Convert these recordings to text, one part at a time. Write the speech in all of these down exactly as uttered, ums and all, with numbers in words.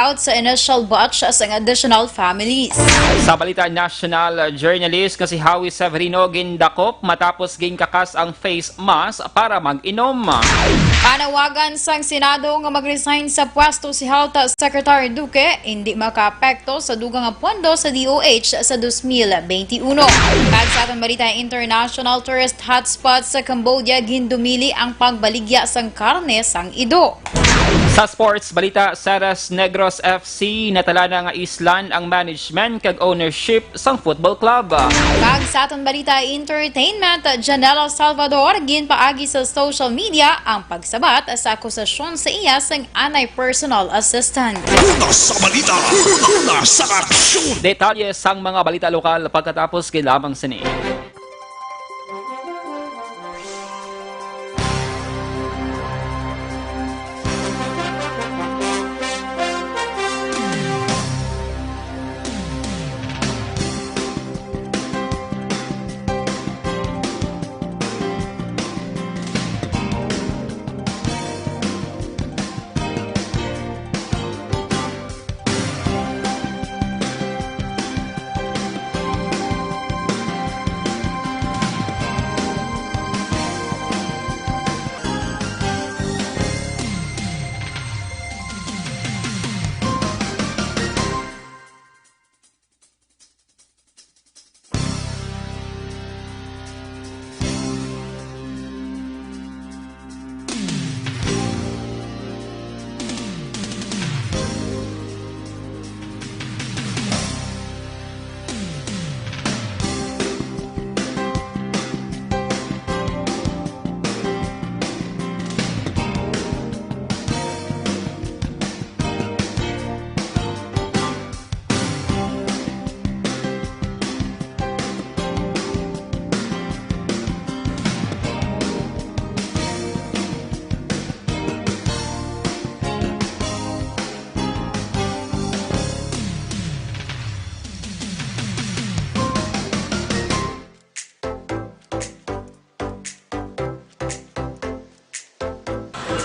out sa initial batch sang additional families. Sa balita national, journalist nga si Howie Severino gindakop matapos ginkakas ang face mask para mag-inom. Panawagan sang Senado nga mag-resign sa pwesto si Health Secretary Duque, hindi makaapekto sa dugang nga pondo sa D O H sa dos mil twenty-one. Kag sa aton balita international, tourist hotspots sa Cambodia gindumili ang pagbaligya sang karne sang ido. Sa sports balita, Ceres Negros F C natala na nga islan ang management kag ownership sang football club. Kag sa aton balita entertainment, Janela Salvador ginpaagi sa social media ang pagsabat sa akusasyon sa iya sang anay personal assistant. Una sa balita, una sa aksyon. Detalye sang mga balita lokal pagkatapos gid lamang sini.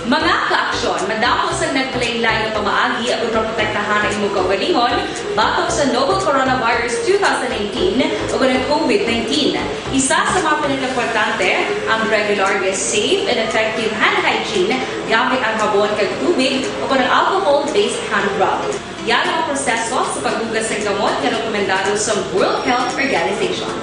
Mga kaaksyon, madamo sang nagkalainlain nga pamaagi aron maprotektahan ang imong kaugalingon batok sa novel coronavirus two thousand nineteen ug ang COVID nineteen. Isa sa mga pinakaimportante, ang regular nga safe and effective hand hygiene gamit ang habon kag tubig o kon ang alcohol-based hand rub. Yara ang proseso sa paghugas sang kamot nga rekomendado sa World Health Organization.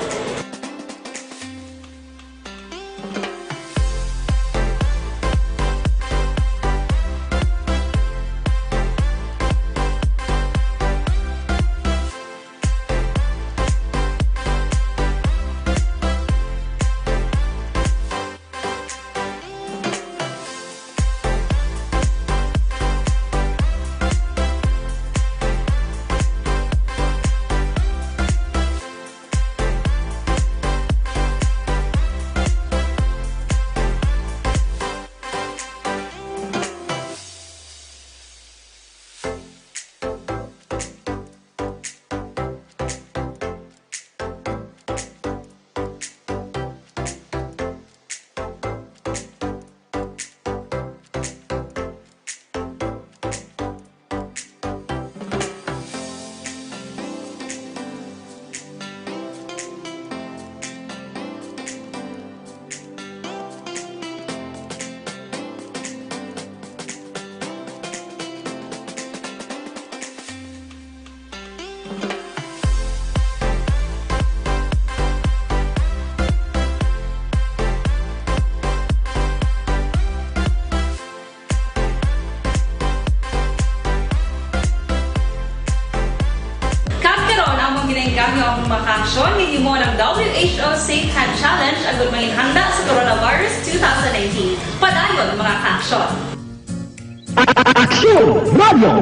Kag karon, amon ginaengganyo ang mga kaaksyon nga hinumon ang W H O Safe Hand Challenge agud manginhanda sa coronavirus two thousand nineteen. Padayon, mga kaaksyon. Aksyon Radio.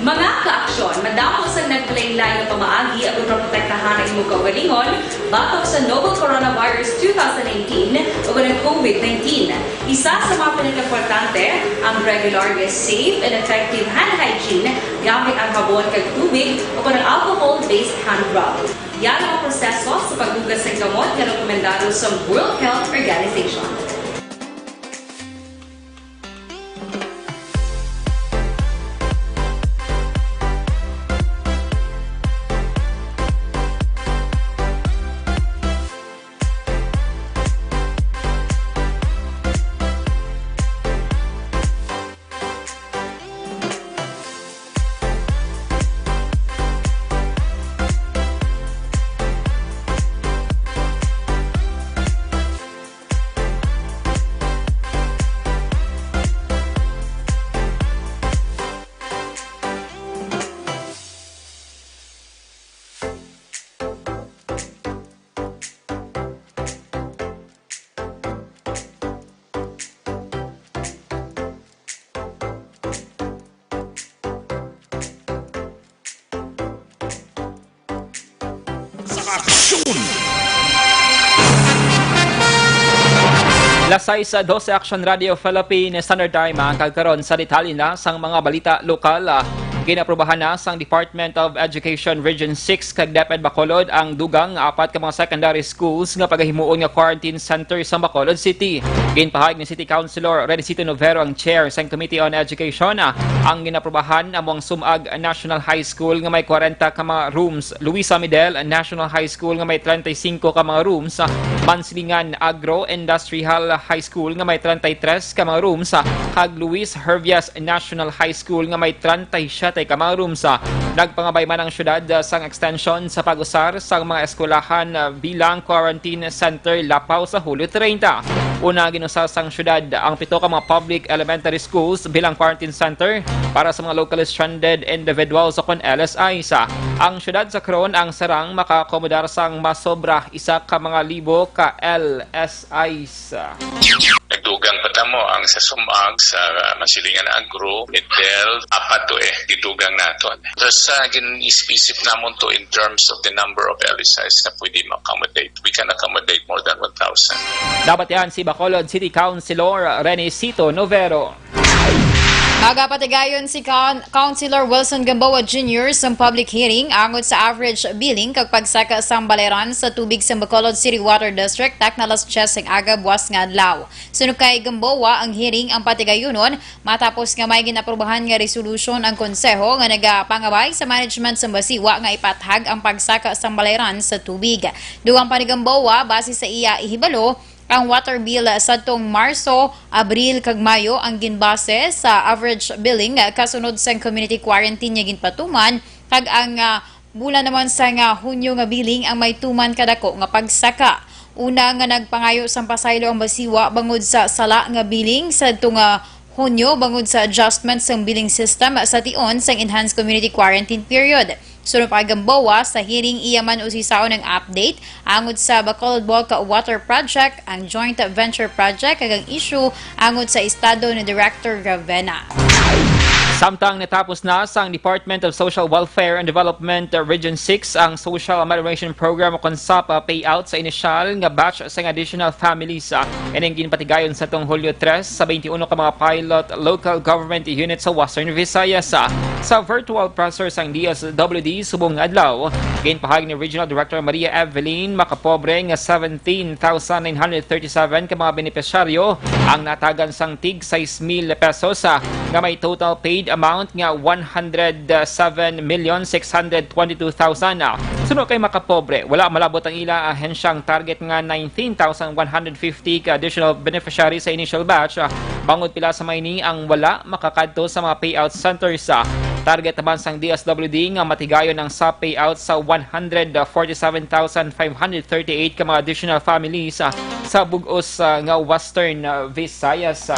Mga kaaksyon, madamo sang nagkalainlain nga pamaagi aron maprotektahan ang imong kaugalingon batok sa novel coronavirus two thousand nineteen o ang COVID nineteen. Isa sa mga pinakaimportante, ang regular nga safe and effective hand hygiene gamit ang habon kag tubig o kon ang alcohol-based hand rub. Yara ang proseso sa paghugas sang kamot nga rekomendado sa World Health Organization. Sa aksyon! Las sais dose, Action Radio Philippine Standard Time, ah, kag karon sa detalye na sang mga balita lokal, ah, ginaprobahan na sang Department of Education Region six kag DepEd Bacolod ang dugang nga apat ka mga secondary schools nga pagahimuon nga quarantine center sa Bacolod City. Ginpahayag ni City Councilor Renicito Novero, ang chair sang Committee on Education, ah, ang ginaprobahan amo ang Sumag National High School nga may kwarenta ka mga rooms, Luisa Midel National High School nga may treinta y cinco ka mga rooms, ah, Manslingan Agro Industrial High School nga may treinta y tres ka mga rooms, ah, kag Luis Hervias National High School nga may treinta y siete ka mga rooms, ah. Nagpangabay man ang syudad, ah, sang extension sa pag-usar sang mga eskwelahan, ah, bilang quarantine center lapaw sa Hulyo treinta. Una, ginusar sang syudad ang pito ka mga public elementary schools bilang quarantine center para sa mga locally stranded individuals o kon L S Is. Ang syudad sa Coron ang sarang makaakomodar sang masobra isa ka mga libo ka L S Is. Nagdugang pa ta mo ang sa Sumag, sa Manslingan Agro, Midel, apat to eh, gidugang nato. Tapos, ah, gin-isip-isip namon to in terms of the number of L S Is na pwede ma-accommodate. We can accommodate more than one thousand. Nabatian si Bacolod City Councilor Renicito Novero. Magapatigayon si Coun-, Councilor Wilson Gamboa Junior sang public hearing angot sa average billing kag pagsaka sang baleran sa tubig sa Bacolod City Water District, takna alas dyes sang aga buwas nga adlaw. Suno kay Gamboa, ang hearing ang patigayunon matapos nga may ginaprobahan nga resolusyon ang konseho nga nagapangabay sa management sa Basiwa nga ipathag ang pagsaka sang baleran sa tubig. Dugang pa ni Gamboa, base sa iya ihibalo, ang water bill sadtong Marso, Abril, kag Mayo ang ginbase sa average billing kasunod sang community quarantine nga ginpatuman, kag ang, ah, bulan naman sang, ah, Hunyo nga billing ang may tuman kadako nga pagsaka. Una nga nagpangayo sang pasaylo ang Basiwa bangod sa sala nga billing sadto nga Hunyo bangod sa adjustment sang billing system sa tion sang enhanced community quarantine period. Suno pa kay Gamboa, sa hearing iya man usisaon ang update angot sa Bacolod Bulk Water Project, ang Joint Venture Project, kag ang issue angot sa estado ni Director Ravena. Samtang natapos na sang Department of Social Welfare and Development, uh, Region six ang social amelioration program o kon sapa payout sa inisyal nga batch sang additional families, uh, ining ginpatigayon sadtong Hulyo tres sa twenty-uno ka mga pilot local government unit sa Western Visayas. Sa virtual presser sang D S W D subong nga adlaw, ginpahayag ni Regional Director Maria Evelyn Macapobre nga seventeen thousand nine hundred thirty-seven ka mga benepisyaryo ang natagan sang tig sais mil pesos, ah, nga may total paid amount nga one hundred seven million six hundred twenty-two thousand. Suno kay Macapobre, wala malabot ang ila ahensyang target nga nineteen thousand one hundred fifty ka additional beneficiary sa initial batch, ah, bangod pila sa may ni ang wala makakadto sa mga payout centers. Ah, target naman sang D S W D nga matigayon ang sa payout sa one hundred forty-seven thousand five hundred thirty-eight ka mga additional families, ah, sa bug-os, ah, nga Western, ah, Visayas.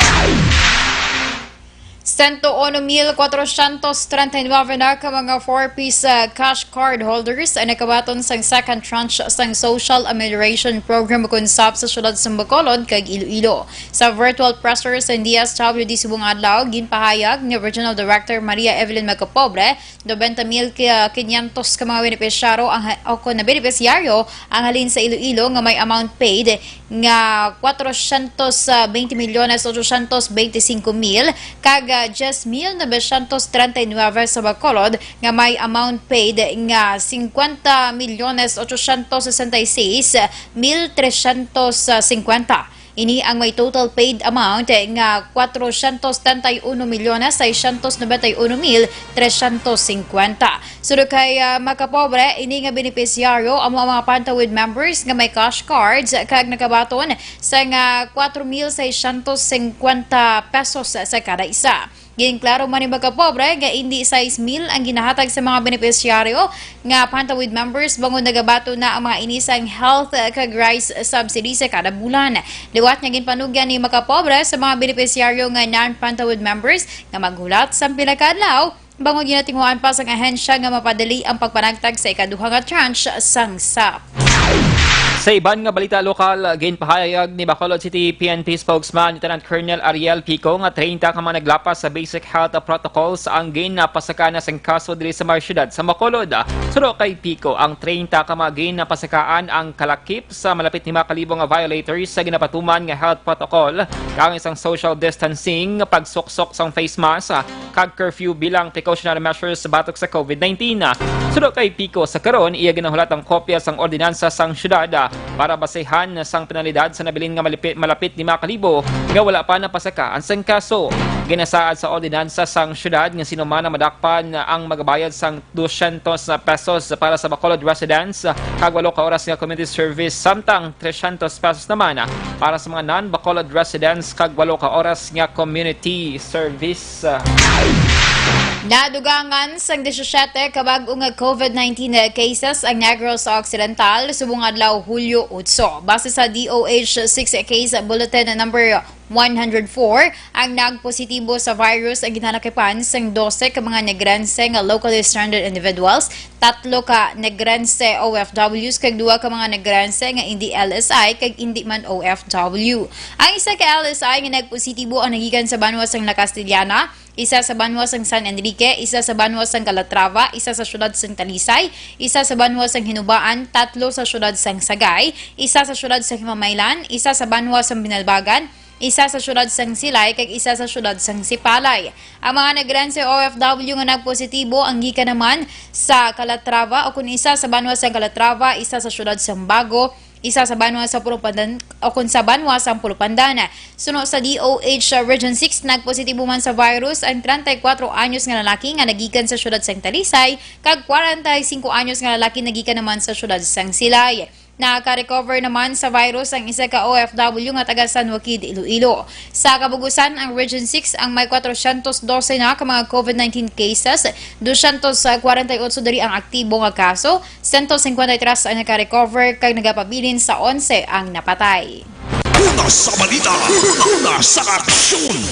Sento uno mil cuatrocientos treinta y nueve na ka mga four Ps, ah, cash card holders ang nakabaton sang second tranche sang Social Amelioration Program o kon sap sa siyudad sa Bacolod kag Iloilo. Sa virtual presser sang D S W D subong adlaw, ginpahayag ni Regional Director Maria Evelyn Macapobre, nobenta mil quinientos ka mga benepisyaro ang ha-, o kon na benepisyaryo ang halin sa Iloilo nga may amount paid nga cuatrocientos veinte millones ochocientos veinticinco mil, kag diyes mil novecientos treinta y nueve sa Bacolod nga may amount paid nga cincuenta millones ochocientos sesenta y seis mil trescientos cincuenta. Ini ang may total paid amount nga cuatrocientos setenta y uno millones seiscientos noventa y uno mil trescientos cincuenta. Suno kay, ah, Makapobre, ini nga benepisyaryo amo ang mga Pantawid members nga may cash cards kag nakabaton sang, ah, cuatro mil seiscientos cincuenta pesos sa kada isa. Ginklaro man ni Makapobre nga indi sais mil ang ginahatag sa mga benepisyaryo nga Pantawid members bangod nagabaton na ang mga ini sang health kag rice subsidy sa kada bulan. Liwat nga ginpanugyan ni Makapobre sa mga benepisyaryo nga non-Pantawid members nga maghulat sang pila ka adlaw bangod ginatinguhaan pa sang ahensya nga mapadali ang pagpanagtag sa ikaduha nga tranche sang sap. Sa iban nga balita lokal, ginpahayag ni Bacolod City P N P spokesman Lieutenant Colonel Ariel Pico nga treinta ka mga naglapas sa basic health protocols ang ginapasaka na sang kaso diri sa mga syudad sa Bacolod. Suno kay Pico, ang treinta ka mga ginapasakaan ang kalakip sa malapit lima ka libo nga violators sa ginapatuman nga health protocol, kag isang social distancing, pagsuksok sang face mask, kag curfew bilang precautionary measures batok sa COVID nineteen. Suno kay Pico, sa karon, iya ginahulat ang kopya sang ordinansa sang syudad, ah, para basehan sang penalidad sa nabilin nga malipi-, malapit lima ka libo nga wala pa napasaka ang sang kaso. Ginasaad sa ordinansa sang syudad nga sino man ang madakpan ang magabayad sang dosyentos pesos para sa Bacolod residents, kag walo ka oras nga community service, samtang tresyentos pesos naman para sa mga non-Bacolod residents kag walo ka oras nga community service. Nadugangan sang disisyete ka bag-o nga COVID nineteen cases ang Negros Occidental subong adlaw Hulyo otso. Base sa D O H six Case Bulletin number one hundred four, ang nagpositibo sa virus ang ginhanakipan sang dose ka mga Negrense nga locally stranded individuals, tatlo ka Negrense O F Ws kag duha ka mga Negrense nga indi L S I kag indi man O F W. Ang isa ka L S I nga nagpositibo ang nagikan sa banwa sang La Castellana, isa sa banwa sang San Enrique, isa sa banwa sang Calatrava, isa sa siyudad sang Talisay, isa sa banwa sang Hinubaan, tatlo sa siyudad sang Sagay, isa sa siyudad sang Himamaylan, isa sa banwa sang Binalbagan, isa sa siyudad sang Silay, kag isa sa siyudad sang Sipalay. Ang mga Negrense O F W nga nagpositibo ang gikan naman sa Calatrava, o kon isa sa banwa sang Calatrava, isa sa siyudad sang Bago, isa sa banwa sa Pulupandan, o kon sa banwa sang Pulupandan. Suno sa D O H Region six, nagpositibo man sa virus ang treinta y cuatro anyos nga lalaki nga nagikan sa siyudad sang Talisay, kag kwarenta y cinco anyos nga lalaki nagikan naman sa siyudad sang Silay. Naka-recover naman sa virus ang isa ka O F W nga taga San Joaquin, Iloilo. Sa kabugusan, ang Region six ang may cuatrocientos doce na ka mga COVID nineteen cases, dosyentos kwarenta y otso diri ang aktibo nga kaso, sento singkwenta y tres ang naka-recover, kag nagapabilin sa onse ang napatay. Una sa balita, una sa aksyon.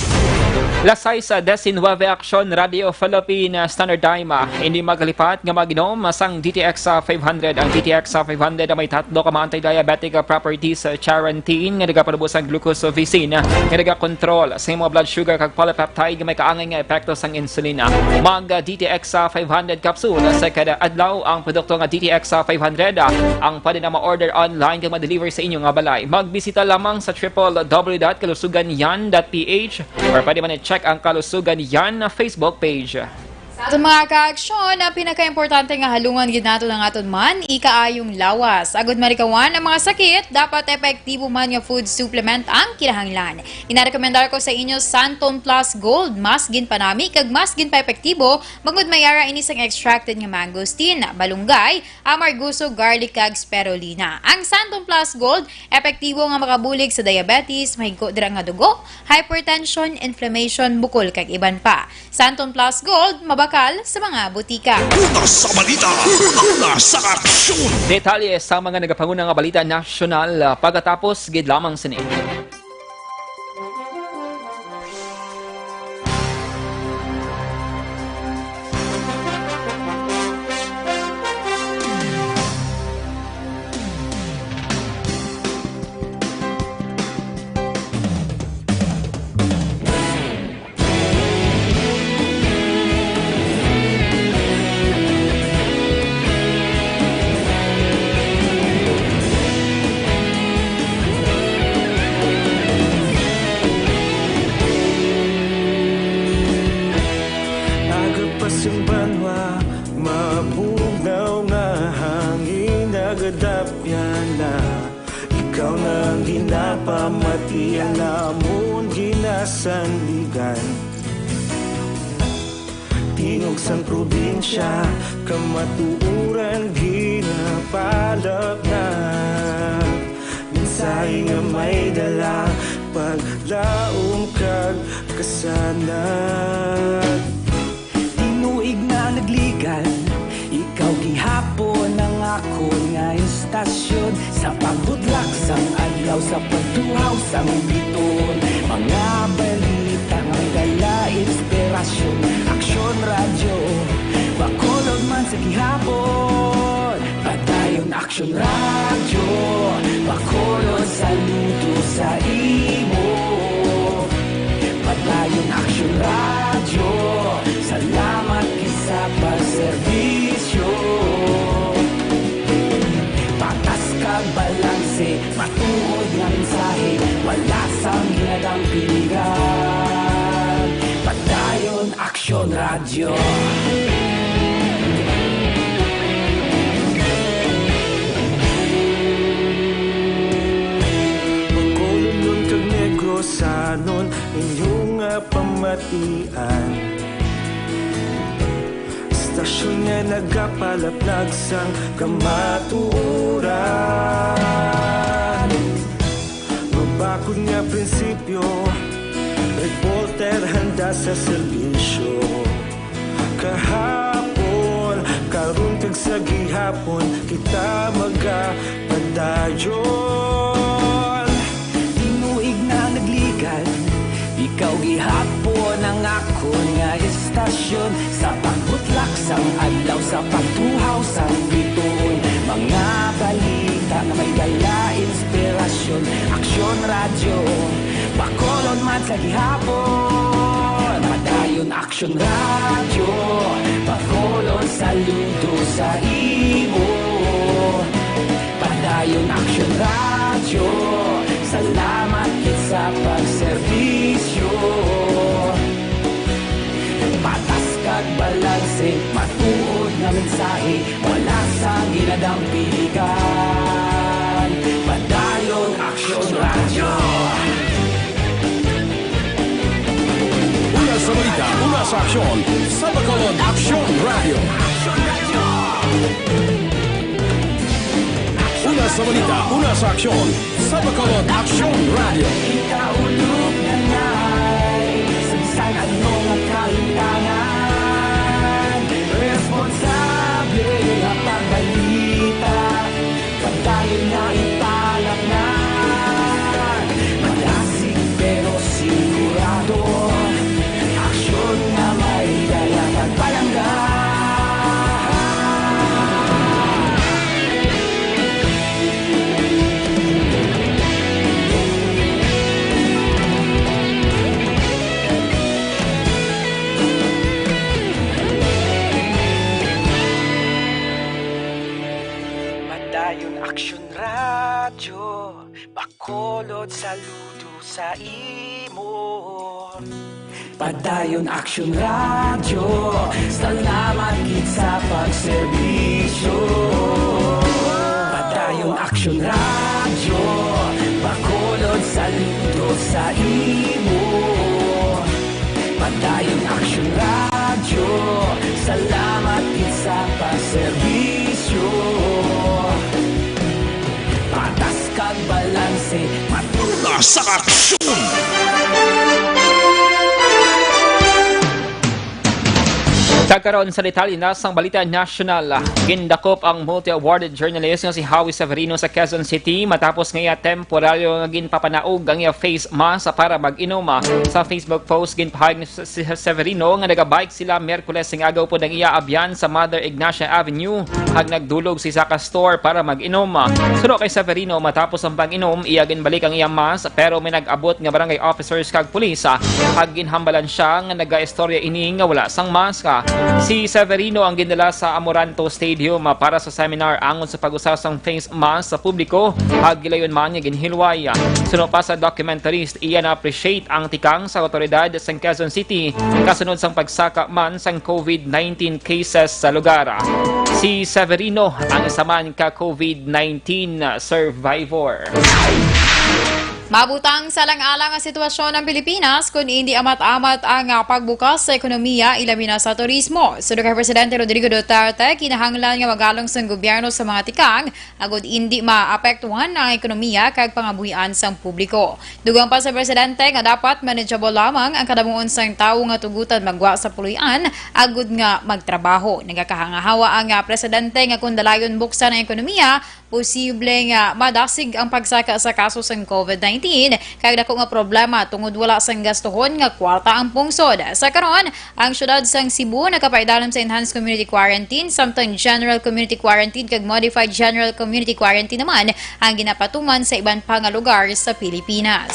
Las sais diecinueve, Aksyon Radio Philippine Standard Time. Hindi magalipat nga mag-inom sang D T X five hundred. Ang D T X five hundred may tatlo ka mga anti-diabetic properties, charantin nga nagapanubo sang glucosaphysine nga nagakontrol sa imong blood sugar kag polypeptide nga may kaangay nga epekto sang insulina. Mag D T X five hundred capsule sa kada adlaw. Ang produkto nga D T X five hundred ang pwede na ma-order online kag ma-deliver sa inyo nga balay. Magbisita lamang sa triple W dot kalusugan yan dot P H or pwede man i-check ang Kalusugan Yan na Facebook page. Sa aton mga kaaksyon, ang pinakaimportante nga halungan gid naton ang aton man ikaayong lawas. Agud malikawan ang mga sakit, dapat epektibo man nga food supplement ang kinahanglan. Inarekomendar ko sa inyo Santon Plus Gold, mas ginpanami kag mas ginpaepektibo, bangod may ara ini sang extracted nga mangosteen, balunggay, amargoso, garlic, kag spirulina. Ang Santon Plus Gold, epektibo nga makabulig sa diabetes, mahigko dira nga dugo, hypertension, inflammation, bukol, kag iban pa. Santon Plus Gold, mabakal sa mga butika. Una sa balita, una sa aksyon. Detalye sa mga nagapanguna nga balita nasyonal, ah, pagkatapos gid lamang sini. Napamati ang amon ginasandigan. Tingog sang probinsya, kamatuoran ginapalapnag. Mensahe nga may dala, paglaom kag kasanag. Tinuig na nagligan, ikaw gihapon ang akon nga istasyon. Sa pagbutlak sang adlaw, sa pagtuhaw sang bituon, mga balita nga may dala inspirasyon. Aksyon Radyo, Bacolod man sa gihapon. Padayon Aksyon Radyo, Bacolod, saludo sa imo. Padayon Aksyon Radyo, salamat gid sa pagserbisyo. Patas kag balanse, matuod nga mensahe, wala sang ginadampingan. Padayon Aksyon Radyo. Bacolodnon kag Negrosanon, inyo nga pamatian. Istasyon nga nagapalaplag sang kamatuoran. Mabakod nga prinsipyo, reporter handa sa serbisyo. Kahapon, karon kag sa gihapon, kita magapadayon. Tinuig na nagligan, ikaw gihapon ang akon nga istasyon. Sa pagbutlak sang adlaw, sa pagtuhaw sang bituon, mga balita nga may dala inspirasyon. Aksyon Radyo, Bacolod man sa gihapon. Padayon Aksyon Radyo, Bacolod, saludo sa imo. Padayon Aksyon Radyo, salamat gid sa pagserbisyo. Patas kag balanse, matuod nga mensahe, wala sang ginadampingan. Padayon Aksyon Radyo. Una sa balita, una sa aksyon, sa Bacolod Aksyon Radyo. Una sa balita, una sa aksyon, sa Bacolod Aksyon Radyo. Ikaulog na ngay, sa bisan ano nga kahintangan, responsable nga pagbalita, padayon na ipalapngan. Malasig pero sigurado, aksyon nga may dala kag palangga. Padayon Aksyon Radyo, Bacolod, saludo sa imo. Padayon Aksyon Radyo, salamat gid sa pagserbisyo. Padayon Aksyon Radyo, Bacolod, saludo sa imo. Padayon Aksyon Radyo, salamat gid sa pagserbisyo. Patas kag balanse, matula sa aksyon. Kag karon sa detalye na sang balita nasyonal, gindakop ang multi-awarded journalist nga si Howie Severino sa Quezon City matapos nga iya temporaryo nga ginpapanaog ang iya face mask para mag-inom. Sa Facebook post, ginpahayag ni Si Severino nga nagabike sila Miyerkules sing aga upod ang iya abyan sa Mother Ignacia Avenue, kag nagdulog sa isa ka store para mag-inom. Suno kay Severino, matapos ang pag-inom, iya ginbalik ang iya mask, pero may nag-abot nga barangay officers kag pulis, kag ginhambalan siya nga nagaistorya ini nga wala sang mask. Si Severino ang gindala sa Amoranto Stadium para sa seminar angon sa pag-usa sang face mask sa publiko, kag gilayon man nga ginhilway. Suno pa sa documentarist, iya na-appreciate ang tikang sa awtoridad sa Quezon City kasunod sang pagsaka man sang COVID nineteen cases sa lugar. Si Severino ang isa man ka COVID nineteen survivor. Mabutang sa alang-alang nga sitwasyon ang Pilipinas kon indi amat-amat ang, ah, pagbukas sa ekonomiya, ilabi na sa turismo. Suno kay Presidente Rodrigo Duterte, kinahanglan nga magalong sang gobyerno sa mga tikang agod indi maapektuhan ang ekonomiya kag pangabuhian sang publiko. Dugang pa sa Presidente nga dapat manageable lamang ang kadamuon sang tawo nga tugutan magwa sa puloy-an agod nga magtrabaho. Nagakahangahawa ang, ah, Presidente nga kon dalayon buksan ang ekonomiya, posible nga madasig ang pagsaka sa kaso sang COVID nineteen, kag dako nga problema tungod wala sang gastuhon nga kwarta ang pungsod. Sa karon, ang siyudad sang Cebu nakapaidalom sa enhanced community quarantine, samtang general community quarantine kag modified general community quarantine naman ang ginapatuman sa iban pa nga lugar sa Pilipinas.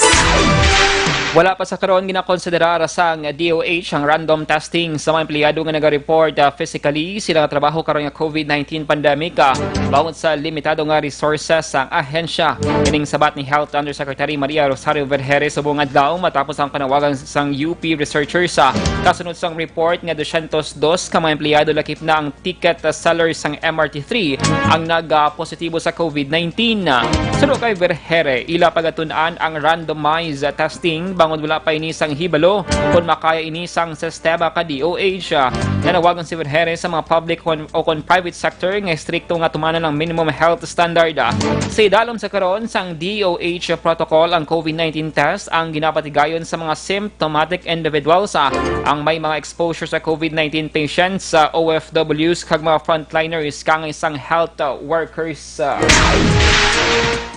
Wala pa sa karon ginakonsiderar sang D O H ang random testing sa mga empleyado nga naga-report, ah, physically sila nga trabaho karon nga COVID nineteen pandemic, ah, bangod sa limitado nga resources sang ahensya. Ining sabat ni Health Undersecretary Maria Rosario Vergeire subong adlaw matapos ang panawagan sang U P researchers, ah, kasunod sang report nga dosyentos dos ka mga empleyado lakip na ang ticket, ah, seller sang M R T three ang nag-, ah, positibo sa COVID nineteen. Suno kay Vergeire, ila pagatun-an ang randomized testing bangod wala pa ini sang hibalo kon makaya ini sang sistema ka D O H. Nanawagan si Vergeire sa mga public kon, o kon private sector nga estrikto nga tumanan ang minimum health standard. Sa idalom sa karon sang D O H protocol ang COVID nineteen test ang ginapatigayon sa mga symptomatic individuals, ah, ang may mga exposure sa COVID nineteen patients, sa O F Ws kag mga frontliners kang isang health, uh, workers, uh.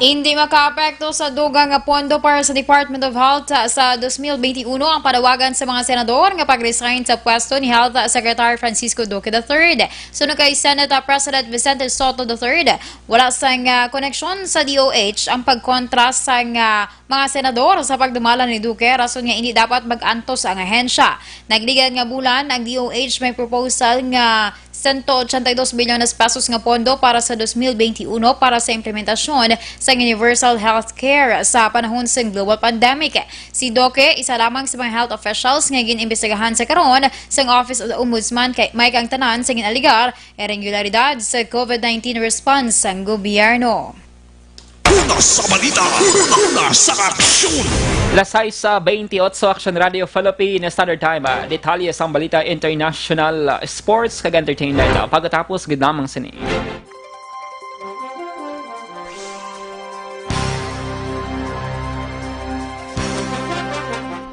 Hindi makaapekto sa dugang nga pondo para sa Department of Health, uh, sa dos mil benti uno ang panawagan sa mga senador nga pag-resign sa pwesto ni Health Secretary Francisco Duque the third. Suno kay Senate, uh, President Vicente Sotto the third, wala sang, uh, koneksyon sa D O H ang pagkontra sang, uh, mga senador sa pagdumala ni Duque, rason nga indi dapat mag-antos ang ahensya. Nagligad nga bulan, ang D O H may proposal nga sento ochenta y dos bilyones pesos nga pondo para sa dos mil benti uno para sa implementasyon sa universal health care sa panahon sa global pandemic. Si Duque, isa lamang sa mga health officials nga gin-imbestigahan sa karon sang Office of the Ombudsman kay may kaangtanan sa gin-alegar irregularidad sa COVID nineteen response sang gobyerno. Una sa balita, una sa aksyon. Las sais sa benti otso, Aksyon Radio Philippine Standard Time. Ah, detalye sang balita, international, ah, sports kag entertainment. Ah, pagkatapos gid lamang sini.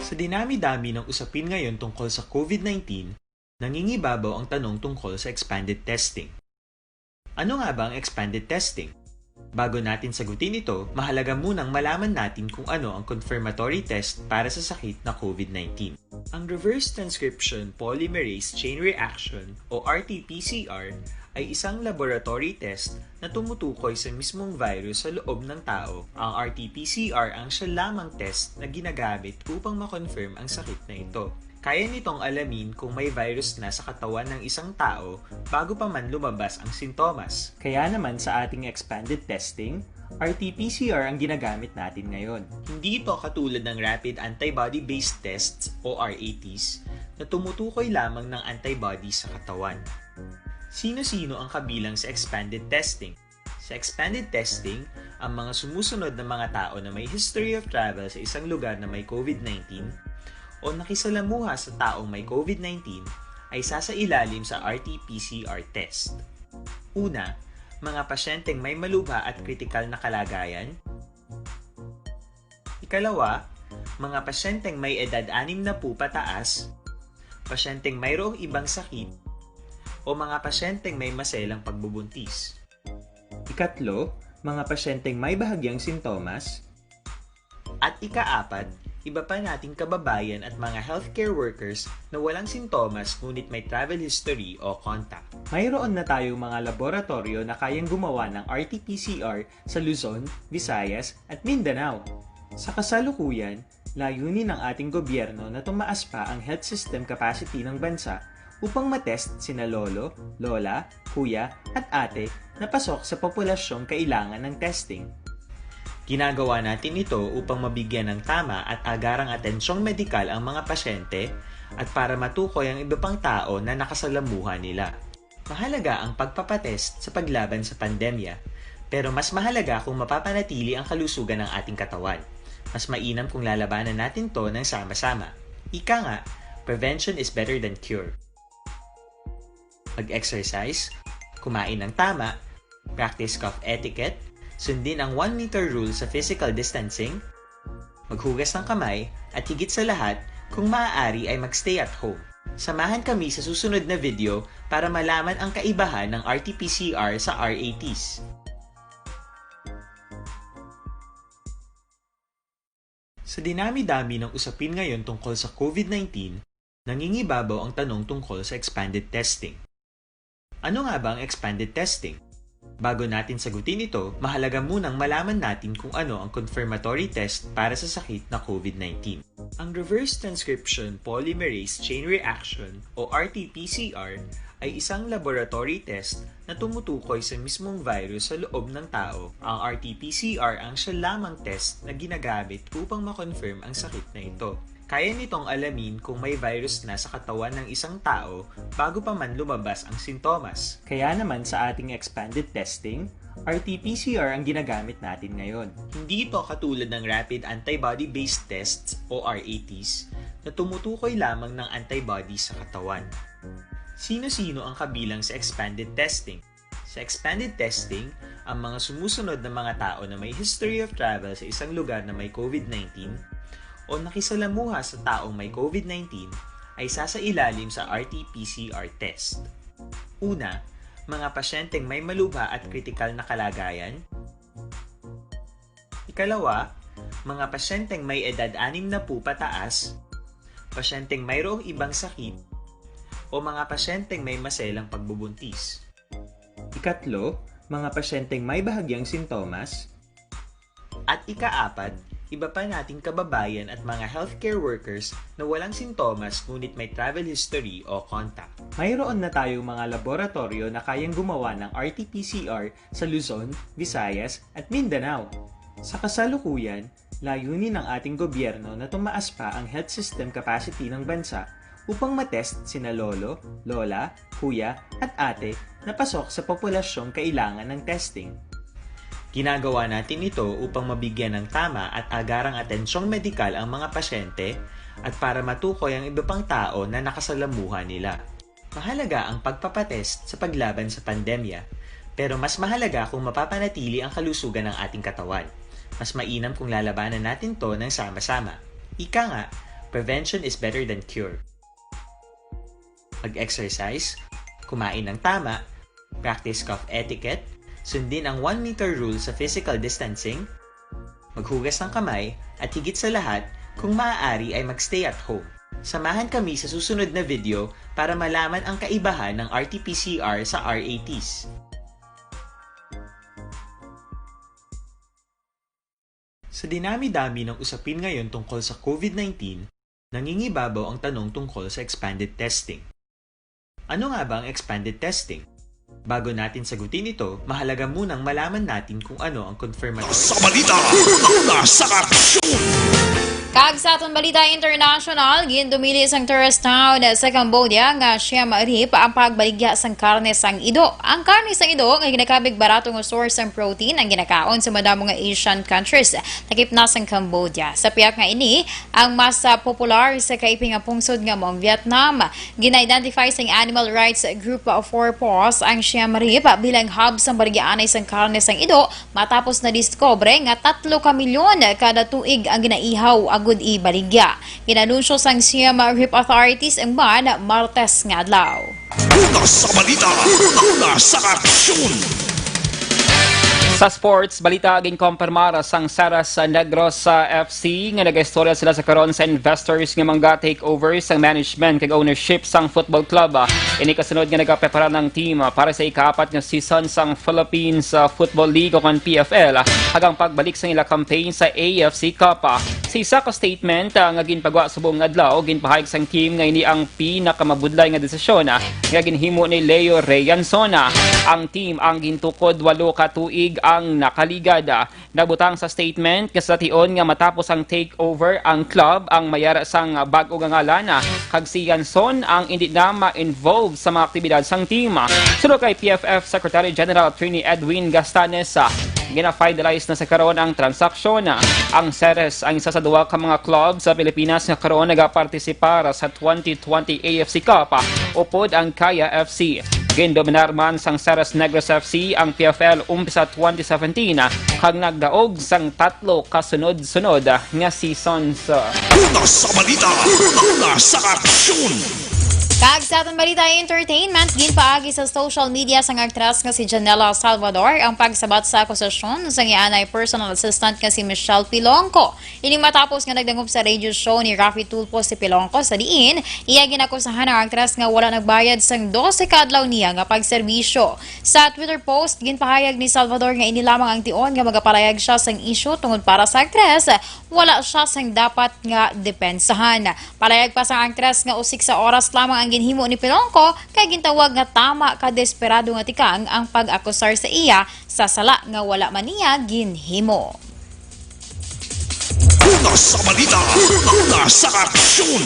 Sa dinami-dami ng usapin ngayon tungkol sa COVID nineteen, nangingibabaw ang tanong tungkol sa expanded testing. Ano nga ba ang expanded testing? Bago natin sagutin ito, mahalaga munang malaman natin kung ano ang confirmatory test para sa sakit na COVID nineteen. Ang reverse transcription polymerase chain reaction o R T P C R ay isang laboratory test na tumutukoy sa mismong virus sa loob ng tao. Ang R T P C R ang siya lamang test na ginagamit upang ma-confirm ang sakit na ito. Kaya nitong alamin kung may virus na sa katawan ng isang tao bago pa man lumabas ang sintomas. Kaya naman sa ating expanded testing, R T P C R ang ginagamit natin ngayon. Hindi ito katulad ng rapid antibody-based tests o R A Ts na tumutukoy lamang ng antibody sa katawan. Sino-sino ang kabilang sa expanded testing? Sa expanded testing, ang mga sumusunod na mga tao na may history of travel sa isang lugar na may COVID nineteen o nakisalamuha sa taong may COVID nineteen ay sasailalim sa R T P C R test. Una, mga pasyenteng may malubha at kritikal na kalagayan. Ikalawa, mga pasyenteng may edad anim na puluh pataas, pasyenteng mayroong ibang sakit, o mga pasyenteng may maselang pagbubuntis. Ikatlo, mga pasyenteng may bahagyang sintomas. At ikaapat, iba pa nating kababayan at mga healthcare workers na walang sintomas ngunit may travel history o contact. Mayroon na tayong mga laboratoryo na kayang gumawa ng R T P C R sa Luzon, Visayas, at Mindanao. Sa kasalukuyan, layunin ng ating gobyerno na tumaas pa ang health system capacity ng bansa upang matest sina lolo, lola, kuya, at ate na pasok sa populasyong kailangan ng testing. Ginagawa natin ito upang mabigyan ng tama at agarang atensyong medikal ang mga pasyente at para matukoy ang iba pang tao na nakasalamuha nila. Mahalaga ang pagpapatest sa paglaban sa pandemya, pero mas mahalaga kung mapapanatili ang kalusugan ng ating katawan. Mas mainam kung lalabanan natin 'to ng sama-sama. Ika nga, prevention is better than cure. Mag-exercise, kumain ng tama, practice cough etiquette, sundin ang one meter rule sa physical distancing, maghugas ng kamay, at higit sa lahat, kung maaari ay mag-stay at home. Samahan kami sa susunod na video para malaman ang kaibahan ng R T P C R sa R A Ts. Sa dinami-dami ng usapin ngayon tungkol sa COVID nineteen, nangingibabaw ang tanong tungkol sa expanded testing. Ano nga ba ang expanded testing? Bago natin sagutin ito, mahalaga munang malaman natin kung ano ang confirmatory test para sa sakit na COVID nineteen. Ang reverse transcription polymerase chain reaction o R T P C R ay isang laboratory test na tumutukoy sa mismong virus sa loob ng tao. Ang R T P C R ang siya lamang test na ginagamit upang ma-confirm ang sakit na ito. Kaya nitong alamin kung may virus na sa katawan ng isang tao bago pa man lumabas ang sintomas. Kaya naman sa ating expanded testing, R T P C R ang ginagamit natin ngayon. Hindi ito katulad ng rapid antibody-based tests o R A Ts na tumutukoy lamang ng antibody sa katawan. Sino-sino ang kabilang sa expanded testing? Sa expanded testing, ang mga sumusunod na mga tao na may history of travel sa isang lugar na may COVID nineteen o nakisalamuha sa taong may COVID nineteen ay sasailalim sa R T P C R test. Una, mga pasyenteng may malubha at kritikal na kalagayan. Ikalawa, mga pasyenteng may edad anim na po pataas, pasyenteng mayroong ibang sakit, o mga pasyenteng may maselang pagbubuntis. Ikatlo, mga pasyenteng may bahagyang sintomas. At ikaapat, iba pa nating kababayan at mga healthcare workers na walang sintomas ngunit may travel history o contact. Mayroon na tayong mga laboratoryo na kayang gumawa ng R T P C R sa Luzon, Visayas, at Mindanao. Sa kasalukuyan, layunin ng ating gobyerno na tumaas pa ang health system capacity ng bansa upang matest sina lolo, lola, kuya, at ate na pasok sa populasyong kailangan ng testing. Ginagawa natin ito upang mabigyan ng tama at agarang atensyong medikal ang mga pasyente at para matukoy ang iba pang tao na nakasalamuha nila. Mahalaga ang pagpapatest sa paglaban sa pandemya, pero mas mahalaga kung mapapanatili ang kalusugan ng ating katawan. Mas mainam kung lalabanan natin 'to ng sama-sama. Ika nga, prevention is better than cure. Mag-exercise, kumain ng tama, practice cough etiquette, sundin ang one meter rule sa physical distancing, maghugas ng kamay, at higit sa lahat, kung maaari ay mag-stay at home. Samahan kami sa susunod na video para malaman ang kaibahan ng R T P C R sa R A Ts. Sa dinami-dami ng usapin ngayon tungkol sa COVID nineteen, nangingibabaw ang tanong tungkol sa expanded testing. Ano nga ba ang expanded testing? Bago natin sagutin ito, mahalaga munang malaman natin kung ano ang confirmatory. Sa balita, una sa aksyon. Kag sa aton balita international, gindumili sang tourist town sa Cambodia nga Siem Reap ang pagbaligya sang karne sang ido. Ang karne sang ido nga ginakabig barato nga source sang protein ang ginakaon sa madamo nga Asian countries, lakip na sang Cambodia. Sa pihak nga ini, ang mas, ah, popular sa kaiping nga pungsod nga mao ang Vietnam. Gina-identify sang animal rights group Four Paws ang Siem Reap bilang hub sang baligyaanay sang karne sang ido matapos nadiskubre nga tatlo ka milyon kada tuig ang ginaihaw agud ibaligya. Ginanunsyo sang Siem Reap authorities ang ban Martes nga adlaw. Una sa balita, una sa aksyon. Sa sports balita, ginkompirmar sang Saras Negros, ah, F C nga nagaistorya sila sa karon sa investors nga mangga takeover sang management kag ownership sang football club. Ah, ini kasunod nga nagaprepara ang team, ah, para sa ikaapat nga season sang Philippines, ah, Football League o kon P F L, ah, kag ang pagbalik sang ila campaign sa A F C Cup. Ah, sa isa ka statement, ah, nga ginpagwa subong nga adlaw, ginpahayag sang team nga ini ang pinakamabudlay nga desisyon, ah, nga ginhimo ni Leo Reanzon. Ah, ang team ang gintukod walo ka tuig ang nakaligad. Ah, nabutang sa statement nga sa tion nga matapos ang takeover ang club ang mayara sang bag-o nga ngalan, ah, kag si Yanson ang indi na ma-involve sa mga aktibidad sang team. Suno kay P F F Secretary General Attorney Edwin Gastanes, ah, Gina-finalize na sa karon ang transaksyon. Ang Ceres ang isa sa duha ka mga club sa Pilipinas nga karon nagapartisipar sa twenty twenty A F C Cup, upod ang Kaya F C. Gindominar man sang Ceres Negros F C ang P F L umpisa twenty seventeen, kag nagdaog sang tatlo ka sunod-sunod nga seasons. Una sa balita, una sa aksyon. Kag sa aton balita entertainment, ginpaagi sa social media sang aktres nga si Janela Salvador ang pagsabat sa akusasyon sang iya anay personal assistant nga si Michelle Pilongco. Ini matapos nga nagdangop sa radio show ni Raffy Tulfo si Pilongco, sa diin iya ginakusahan ang aktres nga wala nagbayad sang dose ka adlaw niya nga pagserbisyo. Sa Twitter post, ginpahayag ni Salvador nga ini lamang ang tion nga magapalayag siya sang isyu tungod para sa aktres, wala siya sang dapat nga depensahan. Palayag pa sang aktres nga usik sa oras lamang ang ginhimo ni Pilongco, kay gintawag nga tama ka desperado nga tikang ang pag-akusar sa iya sa sala nga wala man niya ginhimo. Una sa balita, una sa aksyon.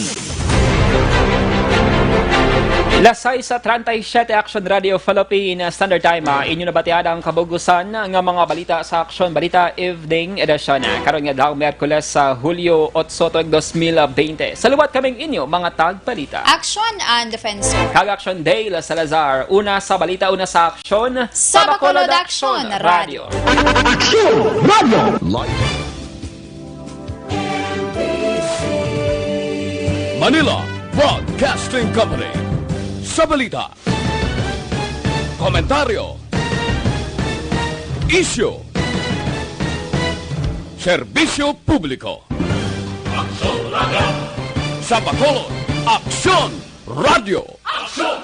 Las sais treinta y siete, Action Radio Philippine Standard Time. Ah, inyo nabatian ang kabugusan nga mga balita sa Action Balita Evening Edition. Karon nga adlaw, Miyerkules sa Hulyo otso, tuig dos mil bente. Sa liwat kaming inyo mga tagbalita. Action and Defensor. Kag Action Dale Salazar. Una sa balita, una sa aksyon. Sa Bacolod Action Radio. Action Radio. Live. Manila Broadcasting Company. Sa balita, komentaryo, isyu, serbisyo publiko. Aksyon Radio. Sa Bacolod, Aksyon Radio. Aksyon